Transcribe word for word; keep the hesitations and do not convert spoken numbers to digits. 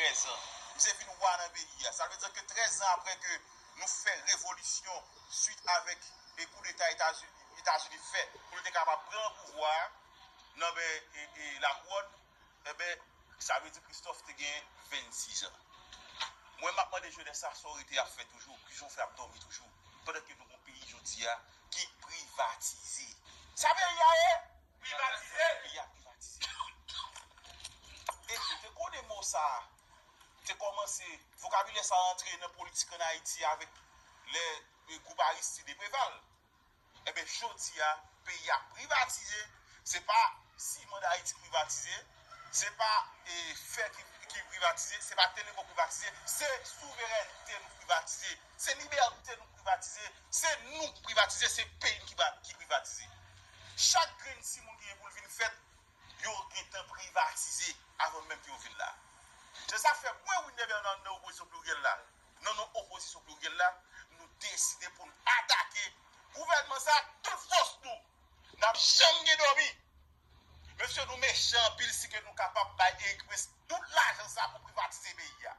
trèz an. Misye vin wa nan peyi a. Sa vle di ke trèz an apre ke nou fè revolisyon swit avèk e koudeta Etazini, Etazini fè pou l te kapab pran pouvwa a nan men e, e Lakouwòn, enben, sa vle di Christophe te gen vennsis an. Mwen, m ap mande jenès sa, sa w rete ap fè toujou? Kijan w fè ap dòmi toujou? Pandan ke nou gon peyi jodi a ki privatize. Sa peyi a ye? Privatize. Peyi a privatize. E nou te konnen mo sa a te kòmanse, vokabilè sa a antre nan politik ann Ayiti avèk lè, e, gwoup Aristide e Preval. Enben, jodi a, peyi a privatize. Se pa Siman Dayiti ki privatize. Se pa, e, fè ki, ki privatize. Se pa Telenko ki privatize. Se souverènte nou privatize. Se libète nou privatize. Se nou k privatize. Se peyi n ki, ki privatize. Chak grenn timoun ki gen pou l vin fèt, yo gentan privatize avan menm ke yo vin la. Se sa k fè mwen, Winder Bernard, nan opozisyon pliryèl la, nan non opozisyon pliryèl la, nou deside pou n atake gouvènman sa ak tout fòs nou. N ap janm gen dòmi. Mesye, nou mechan anpil si ke nou kapab bay Eric Prince tout lajan sa pou privatize peyi a.